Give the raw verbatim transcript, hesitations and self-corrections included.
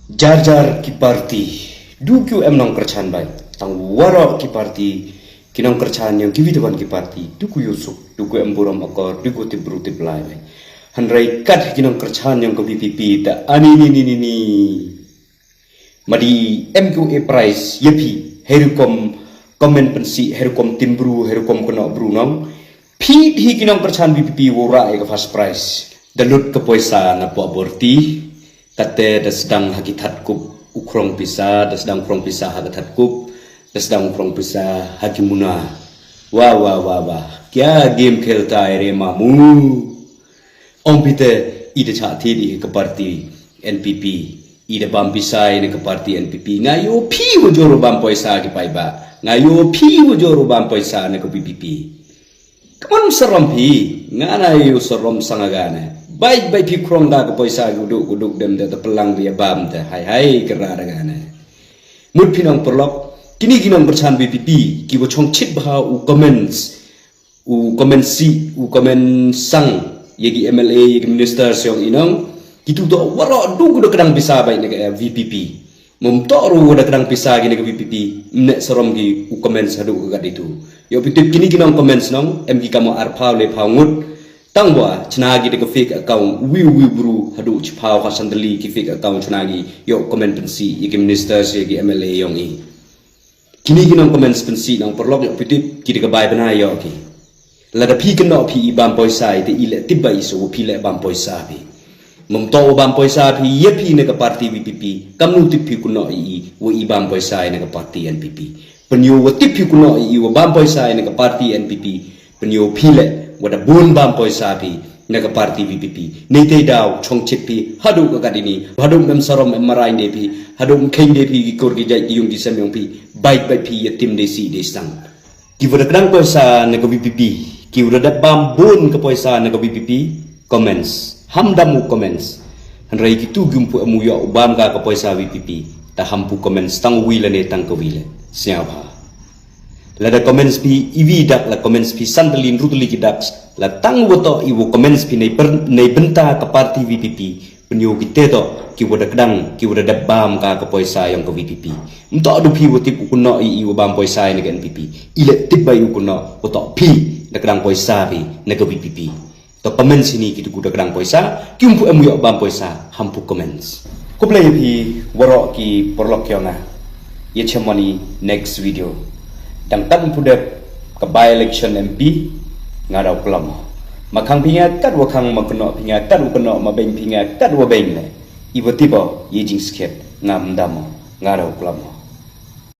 Jar jar ki parti, du ki em nongkyrchan bai. Tang waroh ki parti, ki nongkyrchan ïong kiwei de wan ki parti, du ki ïohsuk, du ki em burom akor, du ki tip bru tip lai bai. Hynrei kat ki nongkyrchan ïong ka VPP te ani ni ni ni ni. Madi em ki u e prize ïa phi, hei rukom comment pynsih, hei rukom tim bru, hei rukom kynnoh bru nong. Phi phi ki nongkyrchan VPP u rah ïa ka first prize. Da lut ka poisa na poh borti. Kate da sdang ha ki thatkup u khrong pisa, da sdang khrong pisa ha ka thatkup, da sdang u khrong pisa ha ki muna. Wa wa wa wa. Kya game khelta hai re mamu. Ong phi te, i da chah thied ïa ka parti NPP, i da bam pisa ïa ka parti NPP. Nga ïoh phi wa jur u bam poisa ki paidbah. Nga ïoh phi wa jur u bam poisa na ka VPP. Kaman sarom phi, nga na ïoh sarom sanga gane. Bai bai phi khrong da ka poisa ki u duk u duk dem te, te pynlang bia bam te, hai hai kra da gane. Mut phi nongpyrlok, kini ki nongkyrchan VPP ki wa chong chit bha u comments, u comment si, u comment sang ïa ki MLA, ïa ki minister siong inong. Kitu to waroh du ki da kdang pisa bai na ka VPP. Mum to ru da kdang pisa ki na ka VPP, mne sarom ki u comment haduh ka kat itu. Ïoh phi tip kini ki nong comments nong, em ki kamo arphaw lephaw ngut. Tang wa chna ki da ka fake account, wi wi bru haduh chiphaw ha sandali ki fake account chna ki, ïoh comment pynsih ïa ki minister ïa ki MLA ïong i. Kini ki nong comments pynsih nongpyrlok, ïoh phi tip ki da ka bai bnai ïoh ki. Lada phi kynnoh phi i bam poisa i te i leh tip ba i so wa phi leh bam poisa phi. Mum to wa bam poisa phi ïa phi na ka parti VPP, kamnu tip phi kynnoh i i wa i bam poisa i na ka parti NPP. Pynïoh wa tip phi kynnoh i i wa bam poisa i na ka parti NPP. Pynïoh phi leh wa da bun bam poisa phi na ka parti VPP. Nei te daw chong chit phi haduh ka kat ini, haduh em sarom em marai de phi, haduh em kheiñ de phi ki kur ki jait ki yung ki sem yong phi. Bai bai phi ïa tim de si de sang. Ki wa da kdang poisa na ka VPP, ki wa da dep bam bun ka poisa na ka VPP, comments. Ham dam u comments. Hynrei kitu ki ym pu em u ïoh u bam ka ka poisa VPP, ta ham pu comments tang wi lane tang ka wi le. Sñiaw bha. Lada comments phi iwi dak, la comments phi sandali nrutli ki dak, la tang wa to i wa comments phi nei per-, nei bynta ka parti VPP, pynïoh ki te to ki wa da kdang, ki wa da dep bam ka ka poisa yong ka VPP. Mto du phi wa tip u kynnoh i i wa bam poisa i na ka NPP. I leh tip bai u kynnoh wa to phi da kdang poisa phi na ka VPP. To comments ini kitu ku da kdang poisa, ki ym pu em u ïoh bam poisa, ham pu comments. Khublei ïa phi waroh ki pyrlok yong nga. Ïa chem mani next video. Dang kat ym pu dep ka by election MP, nga daw klam. Ma khang phi nga kat wa khang, ma kynnoh phi nga kat wa kynnoh, ma beng phi nga kat wa beng le. I wa tip o ïa jingskhet, ngam dam o, nga daw klam o.